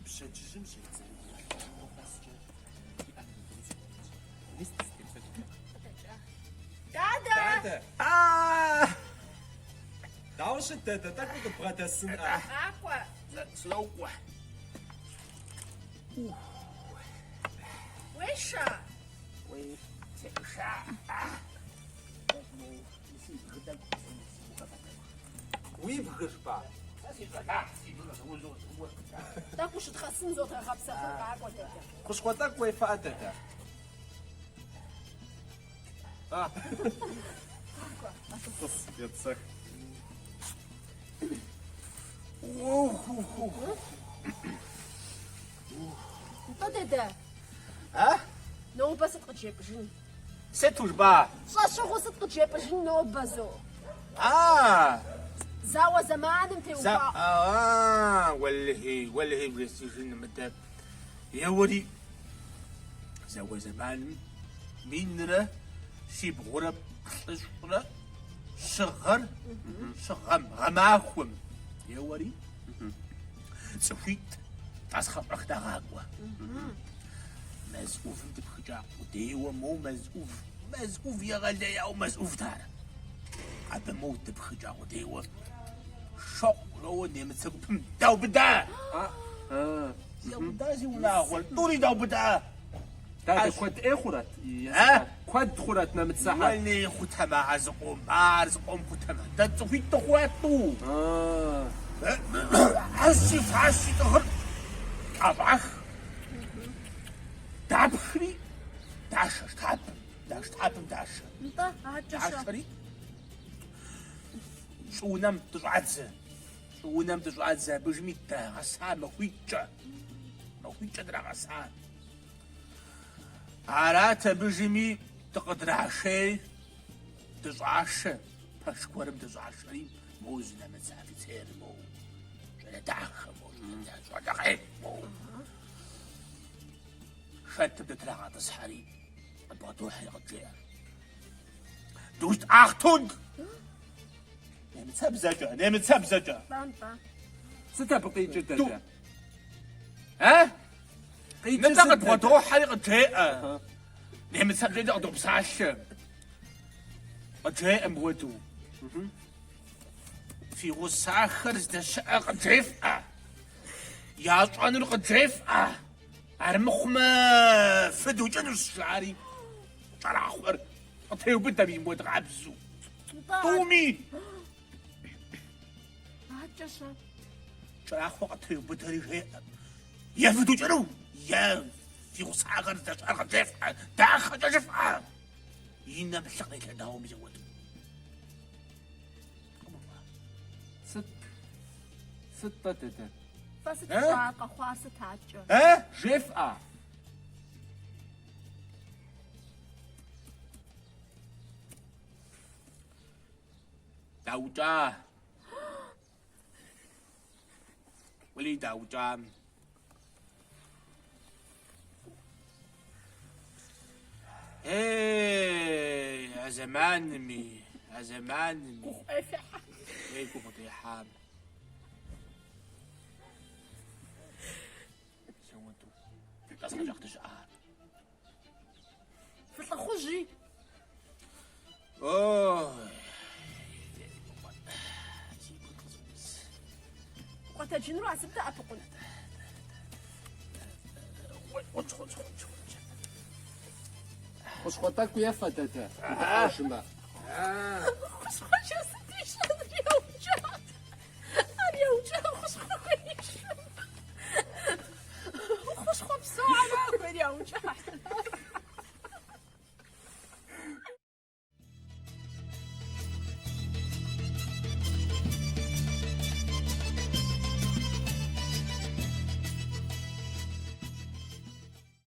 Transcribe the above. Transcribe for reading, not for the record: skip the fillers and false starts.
Пщэдджыжьым щӏедзэри къэскӏэ и ӏэнэм Дадэ! Дадэ! А! Дауэ щыт, дадэ? Тӏэкӏу къыдбгъэдэсынӏэ? Къакӏуэ! Сынокӏуэ. Уеша? Уей, сеша. Уи бгыр жыпӏа? Тӏэкӏу ущыдгъэсын зодгъэгъэпсэхун къакӏуэ, дадэ. Хущхъуэ тӏэкӏу уефэӏэ, дадэ? Тӏыс, етӏысэх. Нтӏэ, дадэ. А? Нобэ сыт къыджепӏыжын? Сыту жыпӏа? Щӏэщыгъуэу сыт къыджепӏыжын нобэ, зо? А! Зауэ зэманым теухуа. А, уэлэхьи, уэлэхьи бжесӏэжын мыдэ. Еуэри, зауэ зэманым минрэ щибгъурэ плӏыщӏрэ щы гъэр, щы гъэм, гъэмахуэм. Еуэри, цӏыхуитӏ тӏасхъэщӏэх дагъакӏуэ. Мэз ӏувым дыпхыкӏа къудейуэ моу мэз ӏув, мэз ӏув егъэлеяуэ мэз ӏувт ар. Абы моу дыпхыкӏа къудейуэ шокъу жоуэ немыцэ гупым даубыда. Яубыда зи унагъуэр, тӏури даубыда. Дадэ, куэд ӏей хъурэт? А? Куэд хъурэт нэмыцэхэр? Уэлей хъутэмэ, а зыкъом, ар зыкъом хъутэмэ. Дэ цӏыхуитӏ дыхъуат тӏу. ӏэщи фащи тӏыгъыр ӏэщӏах. Дапхри, дашэ штабым, да штабым дашэ. Нтӏэ, адэкӏэ щэ? Дашэри, щӏыунэм дыщӏадзэ. Щӏыунэм дыщӏадзэ абыжми драгъэса махуитӏкӏэ. Махуитӏкӏэ драгъэса. Арат абыжми дыкъыдрашей, дыщӏашэ, пэш гуэрым дыщӏашэри, моу зы нэмыцэ офицер, моу щӏалэ дахэ, моу щӏалэ къекӏу, моу. Шэтым дытрагъэтӏысхьэри, къыдбгъэдохьэри къыджеӏэ. Du bist Achtung! Немыцэбзэкӏэ, немыцэбзэкӏэ. Нтӏэ, нтӏэ. Сыт абы къикӏыр, дадэ? А? Къикӏыр Нтӏэ сыт, дадэ? къыдбгъэдохьэри къыджеӏэ. Немыцэбзэкӏэ къыдопсалъэ. Къыджеӏэ мыуэду. Фи гъусахэр здэщыӏэр къыджефӏэ. Ящӏэнур къыджефӏэ. Армыхъумэ фыдукӏынущ, жари. Кӏэрахъуэр къытреубыдэ мыуэд къабзэу. Тӏуми! Адэкӏэ щэ? Кӏэрахъуэ къытреубыдэри жеӏэ. Е фыдукӏыну, е фи гъусахэр здэщыӏэр къыджефӏэ, дахэкӏэ жыфӏэ. И нэм лъы кърилъэдауэ мис ауэдэу. Сыт? Сыт-тӏэ, дадэ? Фэ сыт фщӏар, къэхъуар сыт адэкӏэ? Э? Жефӏэ! Даукӏа. Уэли даукӏа. Эй, а зэманми, а зэманми. Гугъу ӏей фехьа. Ей, гугъу дехьам. Тӏасхъэщӏэх дыщыӏа. Фылӏыхъужьи. Ой. Си гур къызоуз. Укъэтэджынурэ а сыбдэӏэпыкъун. Хъунщ, хъунщ, хъунщ, хъунщ. Хущхъуэ тӏэкӏу ефэ, дадэ, укъэтэджмэ. Хущхъуэ жэс.